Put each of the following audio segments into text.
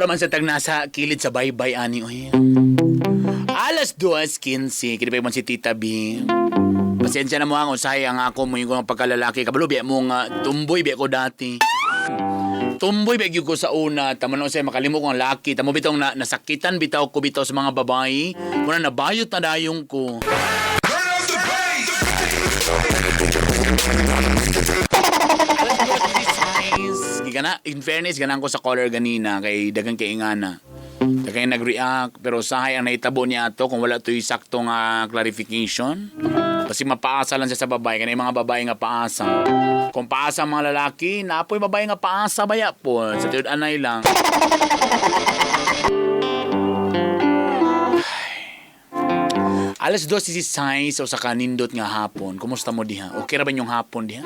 Mura man sa tag nasa kilid sa baybay ani oy. Alas 2:15, kini pa si Tita B. Pasensya na mo ang usahay ang ako mo yung pagkalalaki. Kabalo, biya mo nga, tumboy biya ko dati. Tumboy biya gyud ko sa una, tamo na usahay makalimo ko ang laki. Tamo bitong na, nasakitan bitaw ko bitaw sa mga babae. Muna nabayot na dayong ko. Alas 2:16. Gigana, in fairness, ganang ko sa caller ganina kay dagang kay ingana. Kaya nag-react, pero sahay ang naitabo niya ato kung wala to'y sakto nga clarification. Kasi mapaasa lang siya sa babae, kanay mga babae nga paasa. Kung paasa ang mga lalaki, napoy babae nga paasa baya po. Sa tiud anay lang. Alas 2:16 o sa kanindot nga hapon. Kumusta mo diha? Okay ra ba inyong hapon diha?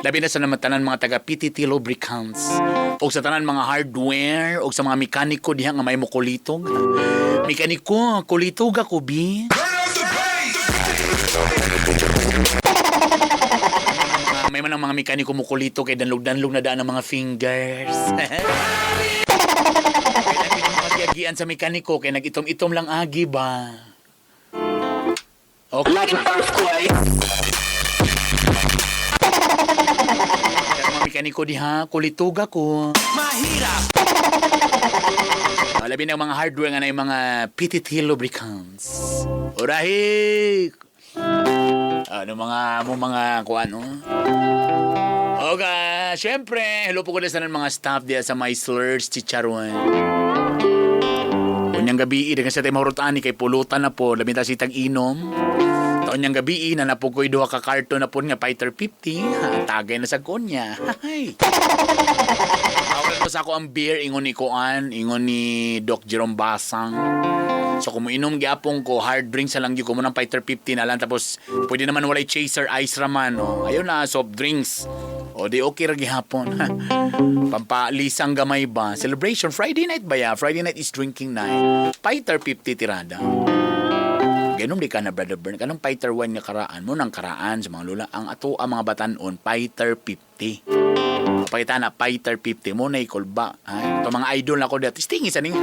Labi na sa namatanan mga taga PTT Lubricants o sa tanan mga hardware o sa mga mekaniko diha nga may mokulitog. Mekaniko, kulitog ako bi. May man ang mga mekaniko mo kulito kay danlog-danlog na daan ang mga fingers. Kaya mga giyagian sa mekaniko kay nag-itom-itom lang agi ba. Okay. Like an earthquake. Kaya mga mekaniko diha, kulitog ako. Mahirap. Labi na ang mga hardware nga na yung mga PTT lubricants. Orahik! Ano mga mo mga kuan no? Okay, syempre, hello po ko na sa mga staff diya sa My Slurs Chicharon. Unyang gabi, dagan sa tayo mahurot-ani kay pulutan na po, labi ta si tag-inom. Taon niyang gabi, na napukoy duha ka karton na po nga Fighter 50. Ha, tagay na sa konya. Hay. Tawag ko sa ako ang beer, ingon ni Kuan, ingon ni Doc Jerome Basang. So kung inom gyapon ko, hard drinks na lang gyud ko mo ng Fighter 50 na lang. Tapos pwede naman walay chaser ice raman. Oh. Ayun na, soft drinks. O di okay ra gihapon. Pampalisang gamay ba? Celebration, Friday night ba ya? Friday night is drinking night. Fighter 50 tirada. Ganom di ka na, Brother Bern. Kanong Fighter 1 nga karaan mo ng karaan sa mga lula. Ang ato ang mga batanon, Fighter 50. Pakita na, Fighter 50 mo na ikulba. Ay, ito mga idol na ko dati. Tistingi sa ning.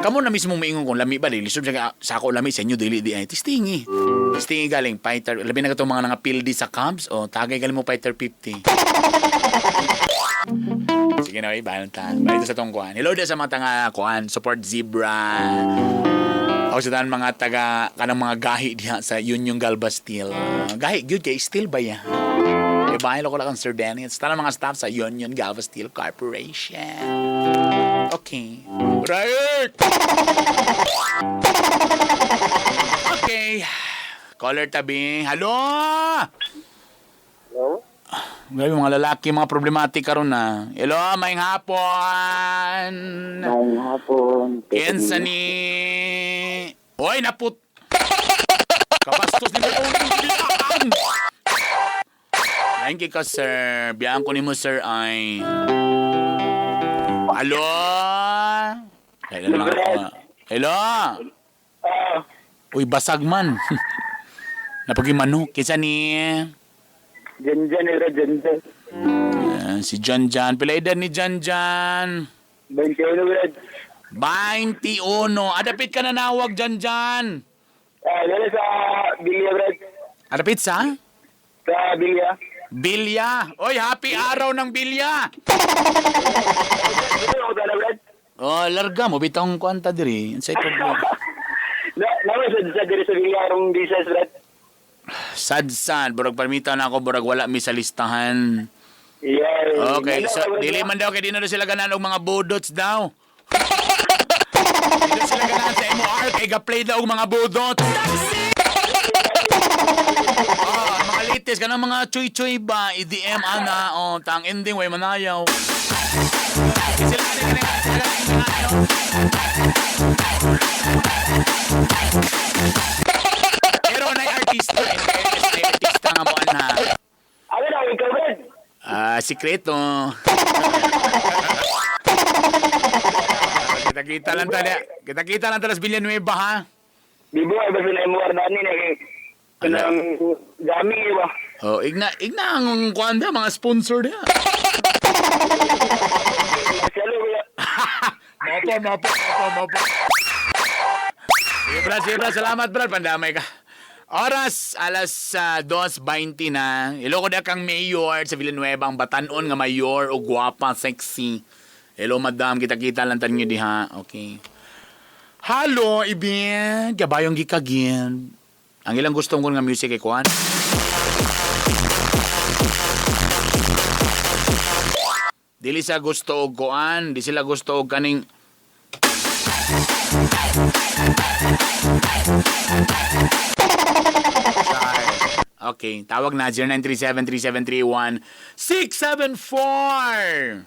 Kamo na mismo maingon kung lami ba. Dili sub sa ako lami sa inyo dili di ay. Tistingi. Tistingi galing Fighter. Labi na katong mga nangapildi sa Cubs. O tagay galing mo Fighter 50. Sige na, iba ta. Balik sa tong kuan. Hello sa mga tanga kuan. Support Zebra. O sa tanan mga taga kanang mga gahi diha sa Union Galba Steel. Gahi gyud kay steel ba ya? Ibahin ko lang ang Sir Danny. Sa tanan mga staff sa Union Galba Steel Corporation. Okay. Right! Okay. Caller tabi. Hello! Hello? Grabe, mga lalaki, mga problematic karon na. Hello, maayong hapon. Maayong hapon. Kensa ni... Oy, naput... Kabastos ni Biyaan! Thank you ka, sir. Biyaan ko ni mo, sir, ay... Hello? Hello? Lang ako. Hello? Ah, Uy, basag man. Napagimano. Kinsa ni... Jan Jan, era Jan Jan. Ah, si John John. Pila edad ni John John? 21, Brad. 21. Adapit ka na nawag, John John. Ah, dala sa Bilya, Brad. Adapit sa? Sa Bilya. Bilya. Oy, happy araw ng Bilya. Ano ako dala, Brad? Oh, larga mo bitong kwanta diri. Unsay problema? Na, naman sa diri sa Bilya arong business, Brad. Sad-sad, burag parmita na ako, burag wala mi sa listahan. Yeah. Okay, so dili man daw kay di na daw sila ganahan og mga budots daw. Di daw sila ganahan sa MOR kay ga-play daw og mga budots. Oh, mga latest kanang mga chuy-chuy ba, EDM ana, oh, tang ending way manayaw. Sila sila Pero nay artista, in fairness, nay artista nga mo ana. Ano na, ikaw, Brad? Ah, sikreto. Kita-kita lang tayo. Kita-kita lang tayo sa Villanueva, ha? Di ba, iba sila MOR na ni, eh. Kanang gami, ba? Oh, igna igna ang kuan dia, mga sponsor dia. Marcelo, kuya. Mao po Mapo, mapo, mapo, mapo. Sige, Brad, sige, Brad. Salamat, Brad. Pandamay ka. Oras, alas 2:20 na. Hello ko na kang mayor sa Villanueva, ang batanon nga mayor o gwapa, sexy. Hello, madam. Kita-kita lang tanyo diha. Okay. Halo, Ibin. Gabayong gikagin. Ang ilang gustong ko nga music ay kuan. Dili sa gusto og kuan, di sila gusto og kaning Okay, tawag na 0937-3731-674.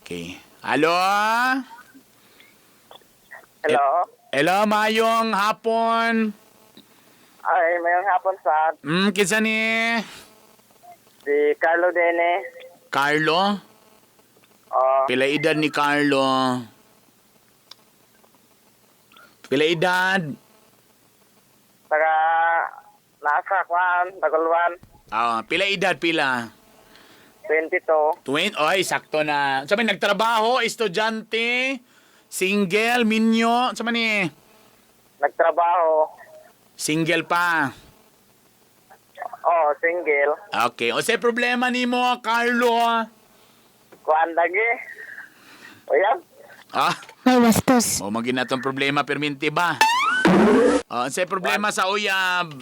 Okay. Halo? Hello? Hello, mayong hapon. Ay, mayong hapon sa Kinsa ni? si Carlo Dene. Carlo? Oh, Pila edad ni Carlo? Pila edad? taga nasa kwan, Tagulwan, Ah, pila edad pila? 22. Twin, oy, sakto na. Sabi nagtrabaho, estudyante, single, minyo, sa ni? Nagtrabaho. Single pa. Oh, single. Okay. O sa problema nimo, Carlo? Kuan lagi. Uyab. Ah, May bastos. o magina tong problema perminti ba? O, sa problema sa uyab.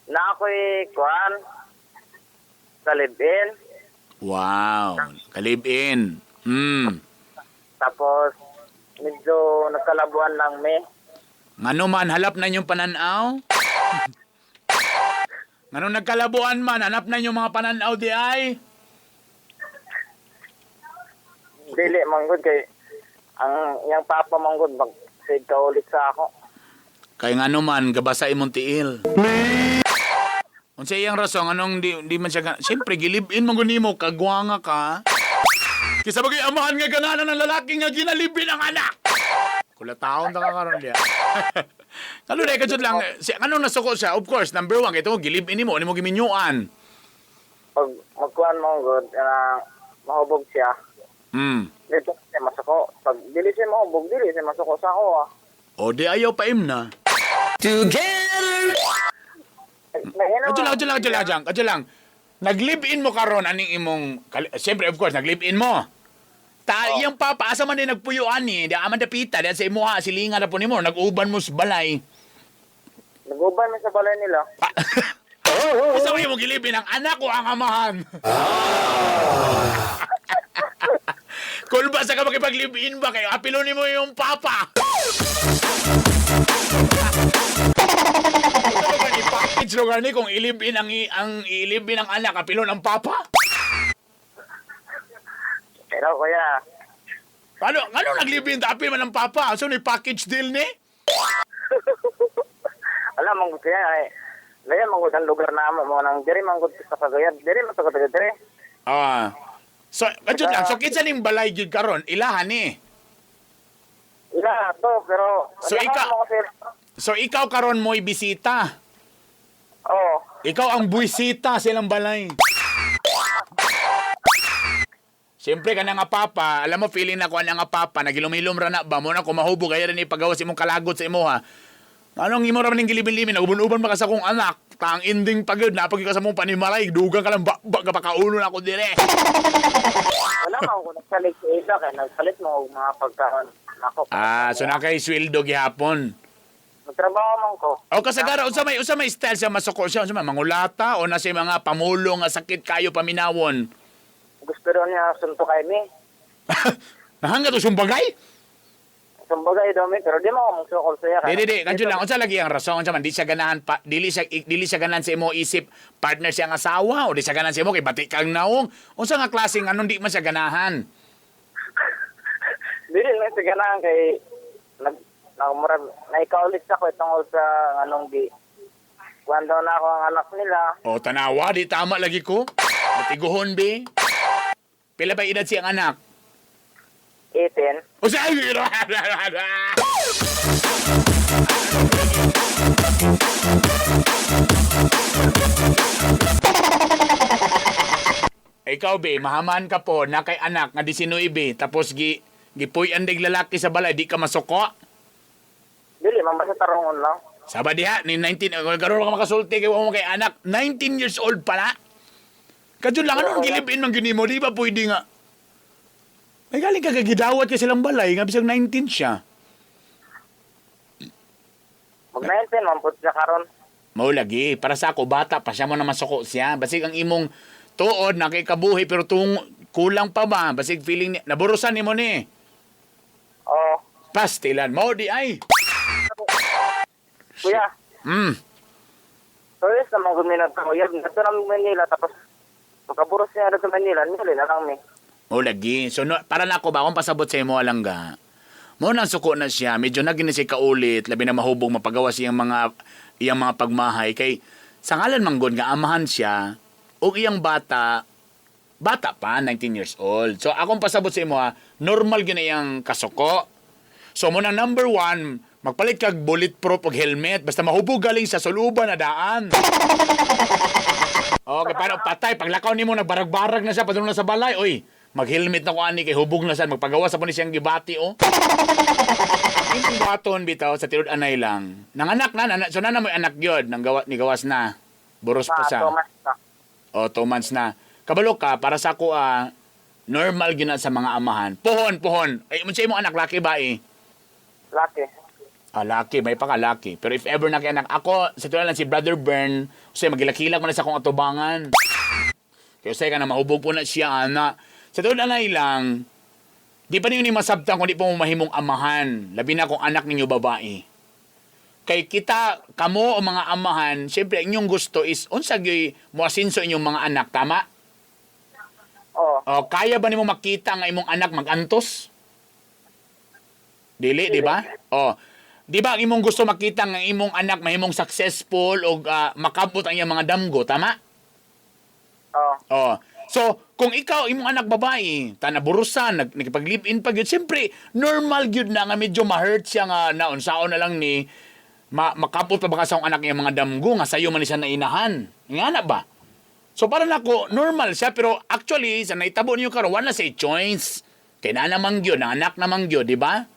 Na ako'y kuan sa live-in. Wow, kalib-in. Tapos medyo nagkalabuan lang me. Ngano man halap na inyong pananaw? Ngano nagkalabuan man, hanap na inyong mga pananaw di ay? Dili manggod kay ang iyang papa manggod mag ka ulit sa ako. Kay ngano man gabasa imong tiil. Unsa iyang rason anong di man siya siyempre gilib-in man gud nimo kagwanga ka. Kisa bagay amahan nga gananan ng lalaki nga ginalibin ang anak. Kula taon ta ka karon diya. Kalo na kajud lang si ano nasuko siya? Of course, number one kay gilib-in nimo nimo giminyuan. Pag magkuan manggod na mahubog siya. Dito siya masuko. Pag dili siya mahubog, dili siya masuko sa ako ah. O di ayaw pa im na. Together. Nahina Kadyo lang, kadyo lang, kadyo lang, kadyo lang, kadyo lang. Nag-live-in mo karon aning imong siyempre of course nag-live-in mo. Ta iyang papa asa man din nagpuyuan ni, di aman dapita di sa imuha silingan na po nimo, nag-uban mo sa balay. Naguban man sa balay nila. Pa- Asa man mo gilibin ang anak ko ang amahan. Kulba sa ka makipag-live-in ba kayo? Apilo nimo yung papa. Ano ba ni package lugar ni kung ilib-in ang ilib-in ang anak apilo ng papa? Pero kuya, Paano ano nag-live-in ta apil man ang papa? So ni package deal ni? alam manggod kuya ay Laya manggod ang lugar na mo mo nang diri manggod sa Cagayan, diri man sa Cagayan diri. Ah. So, kadyo lang. So, kinsa ning balay gyud karon? Ilahan ni. Ila to pero So, wala mo kasi So, ikaw karon mo'y bisita. oh, Ikaw ang buwisita sa ilang balay. Siyempre ka na nga papa, alam mo feeling na ko ang nga papa, nagilom-ilom ra na ba mo na kumahubog kaya rin ipagawas imong kalagot sa imo ha. Anong imo ra man ning gilibin-libin, naguban-uban pa ka sa akong anak, tang ending pagod na pag ka sa mong panimalay, dugang ka lang ba, ba kapakaulo na ako dire. Wala man ko nagsalit sa ila kay nagsalit mo og mga pagkaon nako. Ah, so na kay sweldo gihapon. Nagtrabaho man ko. O kasagara unsa may style siya masuko siya, unsa may mangulata o na siya mga pamulo nga sakit kayo paminawon. Gusto daw niya sunto kay mi. Nahangga to sumbagay? Sumbagay daw mi pero di mo ako magsukol sa iya. Di, di, di. Kanyo lang. Unsa lagi ang rason? Unsa man, di siya ganahan pa, dili siya ganahan sa imo isip partner siya ang asawa o di siya ganahan sa imo kay bati kang naong. Unsa nga klaseng anong di man siya ganahan? Dili lang siya ganahan kay nag nagmurag naikaulit sa ko tungkol sa anong di kuan daw na ako ang anak nila. O tanawa, di tama lagi ko. Matiguhon be. Pila ba edad siyang anak? 18. O sa Ikaw be, mahaman ka po na kay anak nga 19 tapos gi Gipuy-an dig lalaki sa balay, di ka masuko. Dili man, basta tarongon lang. Saba diha ni 19, karon ka makasulti kay wa mo kay anak, 19 years old pala. Kadyo lang ano ang gilipin man gyud nimo, di ba pwede nga? May galing ka kagidawat kay silang balay nga bisag 19 siya. Mag 19 man pud siya karon. Mao lagi, para sa ako bata pa siya mo na masuko siya. Basig ang imong tuod na kay kabuhi pero tung kulang pa ba? Basig feeling ni naburusan nimo ni. Oo. Pastilan mo di ay. Kuya, 2 years naman gud mi nagkahuyab. Ngadto na mi Manila, tapos pagkaburos niya sa Manila, nili na lang mi. Mao lagi. So no, para na ako ba akong pasabot sa imo alangga. Mo nang suko na siya, medyo na gini siya kaulit, labi na mahubog mapagawa siyang mga iyang mga pagmahay kay sa ngalan manggod nga amahan siya og iyang bata bata pa, 19 years old. So akong pasabot sa imo ha, normal gyud na iyang kasuko. So mo na number one, magpalit kag bulletproof og helmet basta mahubog galing sa suluban na daan. Okay, paano patay paglakaw nimo nagbarag-barag na siya padulong na sa balay. Oy, mag-helmet na ko ani kay hubog na siya, magpagawa sa po ni siyang gibati oh. Imong baton bitaw sa tinud anay lang. Nanganak na, na so na na mo'y anak gyud nang gawa ni gawas na. Boros pa Mga siya. 2 months na. O, 2 months na. Kabalo ka, para sa ako, normal gyud na sa mga amahan. Pohon, pohon. Ay, mo siya imong anak, laki ba eh? Laki. Ah, laki, may pakalaki. Pero if ever na kay anak, ako, sa tulad lang si Brother Bern, usay magilakilak man na sa akong atubangan. Kaya usay ka na mahubog po na siya, ana. Sa tulad na lang, di pa ninyo ni masabtan kung di pa mo mahimong amahan. Labi na kung anak ninyo babae. Kay kita, kamo o mga amahan, siyempre, ang inyong gusto is, unsa gyud moasinso inyong mga anak, tama? Oo. O, kaya ba nimo makita nga imong anak magantos? Dili, di ba? O, di ba ang imong gusto makita nga imong anak mahimong successful o makabot ang iyang mga damgo, tama? Oo. O, so kung ikaw imong anak babae, tanaburusan, nagpag-live-in pa gyud, siyempre normal gyud na nga medyo ma-hurt siya nga naunsaon na lang ni makabot pa baka sa akong anak iyang mga damgo nga sayo man ni siya nainahan. Nga na ba? So para nako normal siya, pero actually sa naitabo niyo karon wala say choice. Kay na namang gyud, ang anak namang gyud, di ba?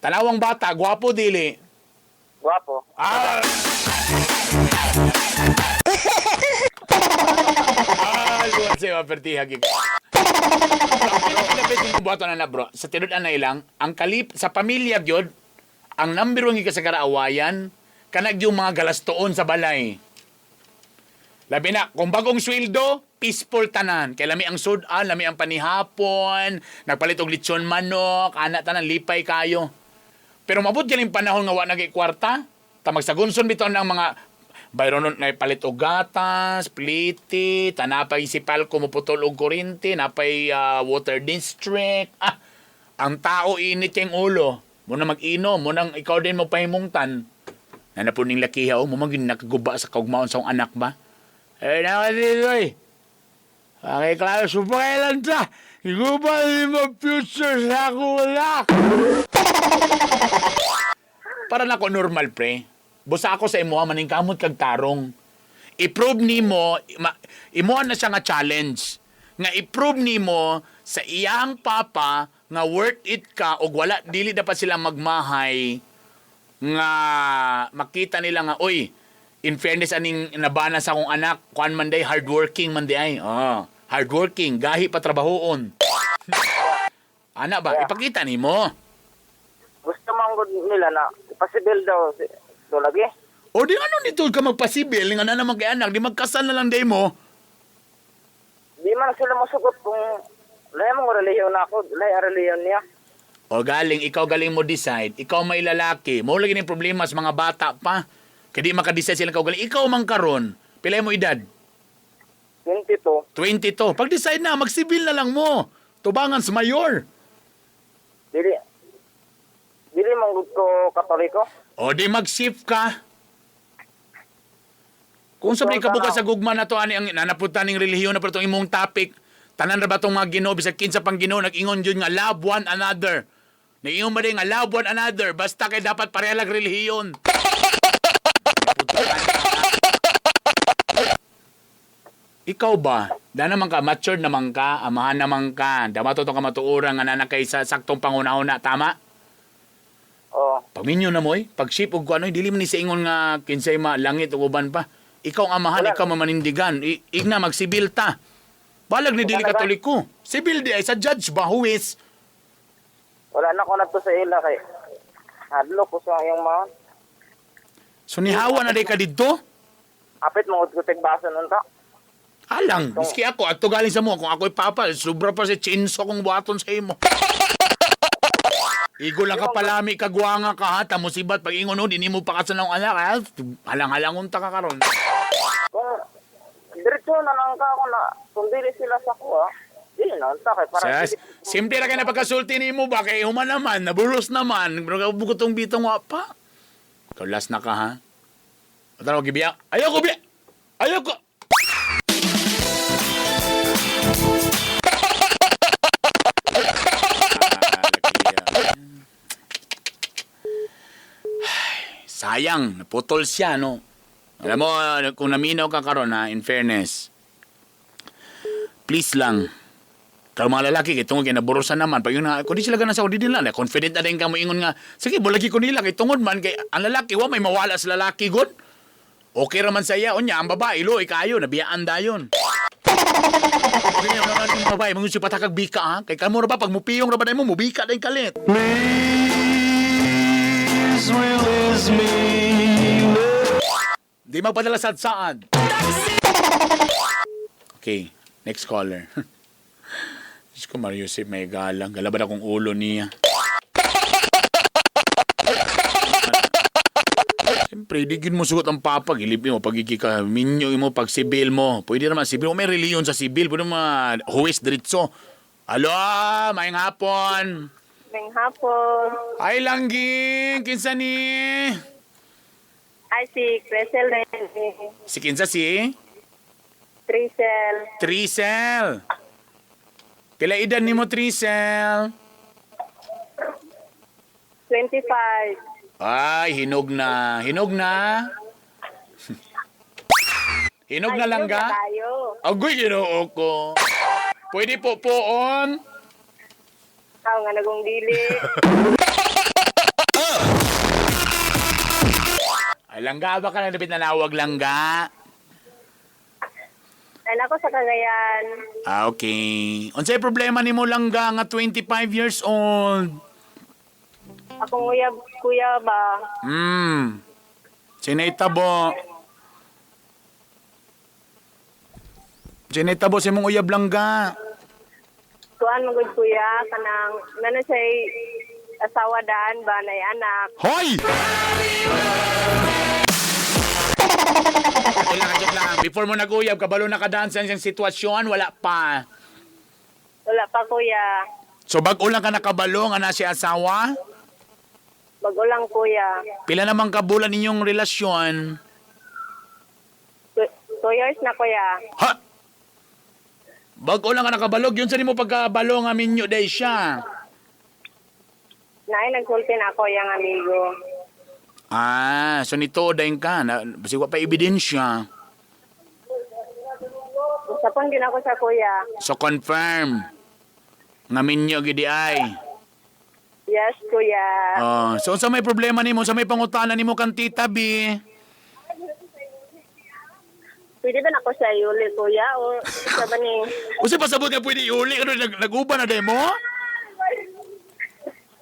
Tanawang bata, gwapo dili. Guwapo. Ah! Ah, luwan sa'yo, apertiha, gig. Ang buhaton na na, bro. Sa tinud anay lang, ang kalip, sa pamilya gyud, ang number one gyud ka sa karaawayan, kanag yung mga galastoon sa balay. Labi na, kung bagong sweldo, peaceful tanan. Kay lami ang sudan, lami ang panihapon, nagpalit og lechon manok, ana tanan, lipay kayo. Pero mabot galing panahon nga wa na kay kwarta, ta magsagunson bitaw ng mga bayron nun na palit og gatas, pliti, tanapay si Palco muputol og kuryente, napay water district. Ah, ang tao init kayong ulo. Muna mag-inom, munang ikaw din mo pahimungtan. Na po ning lakiha, oh, mo maging nakaguba sa kaugmaon sa akong anak ba? Eh, nakatito eh. Okay, klaro, supakailan ta. Iguba ni mo future sa akong anak. Para nako normal, pre. Busa ako sa imuha, maningkamot kag tarong. I-prove nimo, imuha na siya nga challenge. Nga i-prove nimo sa iyang papa nga worth it ka og wala dili dapat sila magmahay nga makita nila nga oy, in fairness aning nabana sa akong anak, kuan man day, hardworking man day ay. Oh, hardworking, gahi pa trabahoon. Ana ba, ipakita nimo. Gusto man gud nila na ipasibil daw si do lagi. O di ano nito ka magpasibil nga na naman kay anak, di magkasal na lang day mo. Di man sila mosugot kung lahi mong relihiyon na ako, lahi ang relihiyon niya. O galing, ikaw galing mo decide. Ikaw may lalaki. Mo lagi ning problema sa mga bata pa. Kaya di makadecide sila galing. Ikaw man karon, pila mo edad? 22. 22. Pag decide na, magsibil na lang mo. Tubangan sa mayor. Dili dili man gud ko Katoliko. O di mag-shift ka. Kung sa ka bukas sa gugma na to ani ang nanaputan ning relihiyon na pero itong imong topic, tanan ra ba tong mga Ginoo bisag kinsa pang Ginoo nag-ingon jud nga love one another. Nag-ingon ba din nga love one another basta kay dapat pareha lang relihiyon. Ikaw ba? Da naman ka, matured naman ka, amahan naman ka, damato tong kamatuoran nga nana kay sa saktong panguna-una, tama? Oo. Pagminyo na mo eh, pag ship og kuano, dili man ni sa ingon nga kinsay ma langit ug uban pa. Ikaw ang amahan, Wala. ikaw mamanindigan. Igna magsibil ta. Balag ni dili Wala ba? katoliko. Sibil di ay sa judge ba huwis. Wala na ko na to sa ila kay hadlok ko sa iyong maon. So nihawa na day ka didto? Apit mo ko tig baso nun ta. Alang, miski ako, ato galing sa mo, kung ako'y papa, sobra pa si chinso kong buhaton sa imo. Igo lang ka palami, kagwanga ka ha, tamusibat, pag ingon no, di mo pa kasanong anak, ha? Halang-halangon ta ka karon. Kung diretso na lang ka ako na kung dili sila sa kuha, dili na unta kay para Sas, simple ra kay na pagkasulti nimo ba kay human naman, nabulos naman, pero bugotong bitong wa pa. Ikaw last na ka ha. Tara, wag ibiyak. Ayoko biyak. Ayoko. Ay, sayang, naputol siya, no? Alam mo, kung naminaw ka karon ha, in fairness, please lang, kay mga lalaki, kay tungod kay naburusan naman, pag yun nga, kung di sila ganang sa di nila, na confident na din ka mo ingon nga, sige, bulagi ko nila, kay tungod man, kay ang lalaki, wa may mawala sa lalaki, god. Okay raman sa iya, unya, ang babae, lo, ikayo, nabiyaan dayon. Okay, ang mga babae, mga patakag bika, ha? Kay kamo ra ba, pag mupiyong ra ba mo, mubika din kalit. Please release me. Di magpadala sa saan. Okay, next caller. Diyos ko, Mario Yusip, may galang. Galaban akong ulo niya. Siyempre, di gid mo sugot ang papa. Gilipin mo, pagigi ka, minyo mo, pag sibil mo. Pwede naman, sibil mo. May reliyon sa sibil. Pwede mo, huwis diretso. Alo, maayong hapon. Ngayong hapon. Ay, langging, kinsa ni? Ay, si Cresel rin. Si kinsa si? Trisel. Trisel. Pila edad nimo Trisel? 25. Ay, hinog na. Hinog na. Hinog na Ay, lang hinog ga? na tayo. Agoy, ginoo ko. Pwede po poon. Ako nga nagong dili. Ay, langga ba ka na dapat nanawag langga? Ay, nako sa Cagayan. Ah, okay. Unsay problema nimo langga nga 25 years old? Akong uyab, kuya ba? Sinaytabo. Sinaytabo sa imong uyab langga. Tuan mo gud kuya, kanang nana siya'y asawa daan ba na anak. Hoy! Joke lang, joke lang. Before mo nag-uyab, kabalo na ka daan sa isang sitwasyon, wala pa. Wala pa kuya. So bag-o lang ka nakabalo nga na si asawa? Bago lang kuya. Pila namang kabulan ninyong relasyon? 2 years na kuya. Ha? Bag-o lang ka nakabalog. Yun sa nimo pagkabalo nga minyo day siya. Naay nagsulti na ako yang amigo. Ah, so nito dayon ka. Na, basi wa pa ebidensya. Usapon din ako sa kuya. So confirm. Nga minyo gidi ay. Yes kuya. Oh, so unsa may problema nimo, unsa may pangutana nimo kang Tita B? Pwede ba na ako sa iuli kuya? O sa ba ni? Unsa pasabot nga pwede iuli ano nag-uban na demo?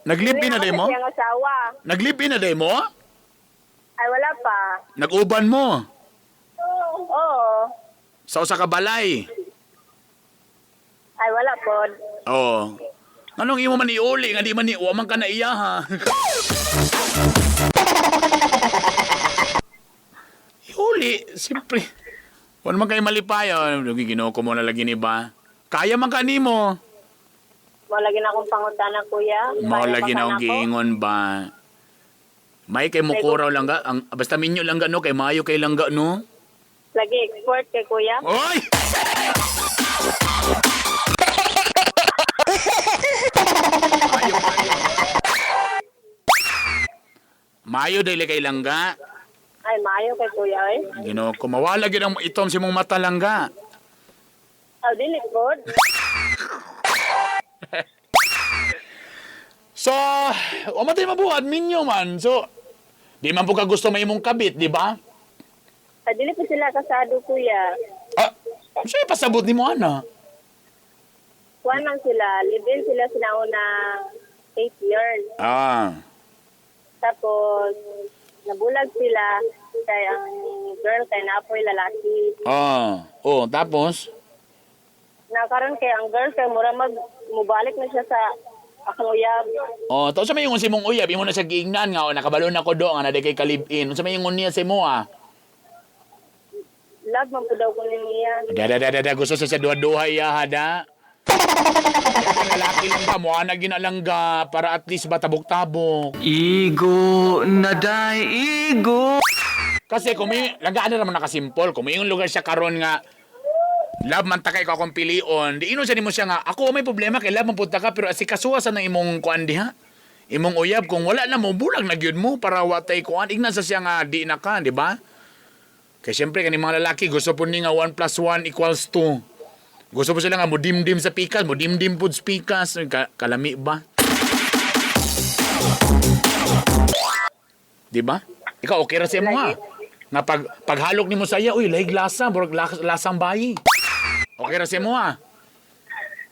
Naglip-in na demo? Siyang asawa. Naglip-in na demo? Ay, wala pa. Nag-uban mo Oo. sa usa ka balay. Ay, wala po. Oh. Anong imo man iuli nga di man ni wa man ka na iya ha. Iuli, siyempre. Wala man kayo malipayo. Ginoo ko mo na lagi ni ba? Kaya man ka nimo. Mao lagi na akong pangutana, kuya. Mao Kaya lagi pa na akong ka nako? giingon ba? May kay mukuraw lang ga. Ang, basta minyo lang ga no, kay maayo kay lang ga no. Lagi export kay kuya. Oy! Maayo, maayo. Maayo dili kay langga. Ay, maayo kay kuya, eh. Ginoo ko mawala gid ang itom sa imong mata langga. Oh, dili pod. So, umatay mabuhat, minyo man. So, di man po ka gusto may imong kabit, di ba? Ah, dili po sila kasado, kuya. Ah, siya pasabot ni mo, ana. Kuan lang sila, live-in sila sinauna 8 years. Tapos, nabulag sila kay ang girl kay naapoy lalaki. Oh, tapos? Nakaron kay ang girl kay mura mag mubalik na siya sa akong uyab. Oh, tapos sa may ingon si mong uyab, imo na siya giingnan nga, oh, nakabalo na ko do, nga na di kay kalibin. Unsa may ingon niya sa imo, ah? Love man po daw ko niya. Da, da, da, da, da, gusto sa siya duha-duha iya, ha, da. Lalaki lang ba, mukha na ginalangga para at least ba tabok-tabok. Igo na day, igo. Kasi kung may, lagaan na naman nakasimpol, kung may yung lugar siya karon nga, love man ta kay ko akong pilion, di ino siya nimo siya nga, ako may problema kay love man punta ka, pero asikasuha sa nang imong kuan diha. Imong uyab, kung wala na mo, bulag na gyud mo para watay kuan. Ignan sa siya nga, di na ka, di ba? Kay siyempre, kani mga lalaki, gusto po ni nga 1 plus 1 equals 2. Gusto po sila nga, mudimdim sa pikas, mudimdim po sa pikas. Kalami ba? Di ba? Ikaw, okay ra sa imo ha. Nga paghalok nimo sa iya, uy, lahig lasa, murag lasang bayi. Okay ra sa imo ha.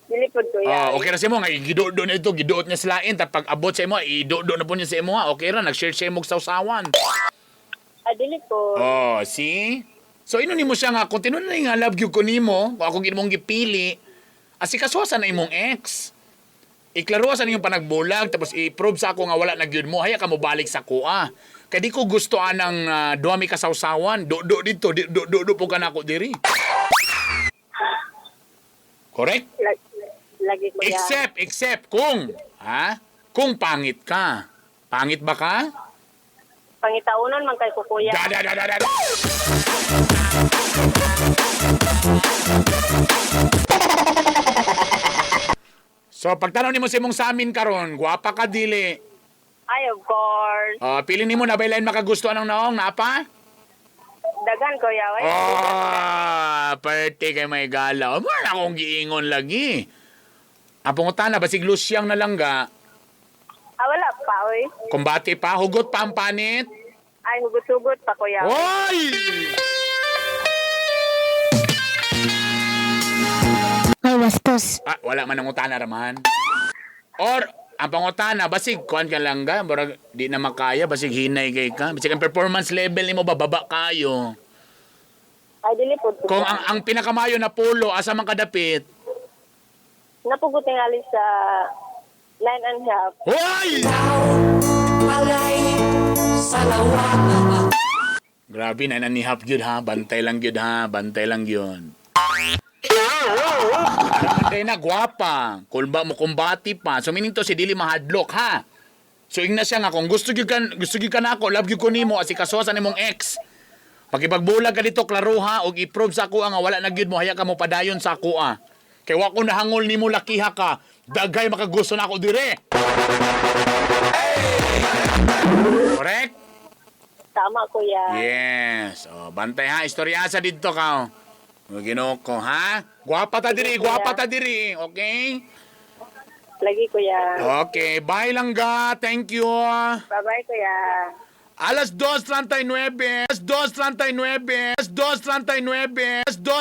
Dili po, kuya. Oh, okay ra sa imo nga gidudo na ito, giduot niya sa lain, tap pag abot sa imo, idudo na po niya sa imo ha. Okay ra, nag-share siya imong sawsawan. Ah, dili po. Oh, see? So ino nimo siya nga kung tinuod na nga love gyud ko nimo, kung ako gid mong gipili, asikasuha sa na imong ex. Iklaruha sa inyong panagbulag tapos i-prove sa ako nga wala na gyud mo, haya ka mo balik sa kuha. Kay di ko gusto anang duha mi kasawsawan, do do dito, di, do do do po ka nako diri. Correct? Lagi, kuya. Except kung ha? Kung pangit ka. Pangit ba ka? Pangitaunon man kay ko, kuya. Da da da da da. Da. So pagtanaw nimo sa imong samin karon, gwapa ka dili. Ay, of course. Ah, pili nimo na bay lain makagusto anong naong naa pa? Dagan, kuya. Ay, Oh, parte kay may gala. Mo na akong giingon lagi. Ang pangutana basig lusyang na langga, Ah, wala pa, oy. kumbate pa, hugot pa ang panit. Ay, hugot-hugot pa, kuya. Hoy! Ay, bastos. Ah, wala man ang utana raman. Or, ang pangutana, basig, kuan ka lang ga, murag, di na makaya, basig hinay kay ka. Basig ang performance level nimo bababa kayo. Ay, dili po. Kuya. Kung ang pinakamayo na polo, asa man kadapit? Napugot tingali sa 9.5. Hoy! Grabe na nanihap gyud ha, bantay lang gyud ha, bantay lang gyud. Bantay na gwapa, kulba mo kumbati pa. So meaning to si dili mahadlok ha. So ingna siya nga kung gusto gyud ka nako, love gyud ko nimo asikasuha sa nimong ex. Pagipagbulag ka dito klaruha og i-prove sa ako nga wala na gyud mo haya ka mo padayon sa ako ah. Kay wa ko nahangol nimo lakiha ka, daghay makagusto na ako dire. Correct? Tama, kuya. Yes. Oh, bantay ha, istoryasa didto ka. Oh. Ginoo ko ha. Gwapa ta diri, gwapa ta diri, okay? Lagi, kuya. Okay, bye lang ga. Thank you. Bye-bye, kuya. Alas 2:39, alas 2:39, alas 2:39, alas 2.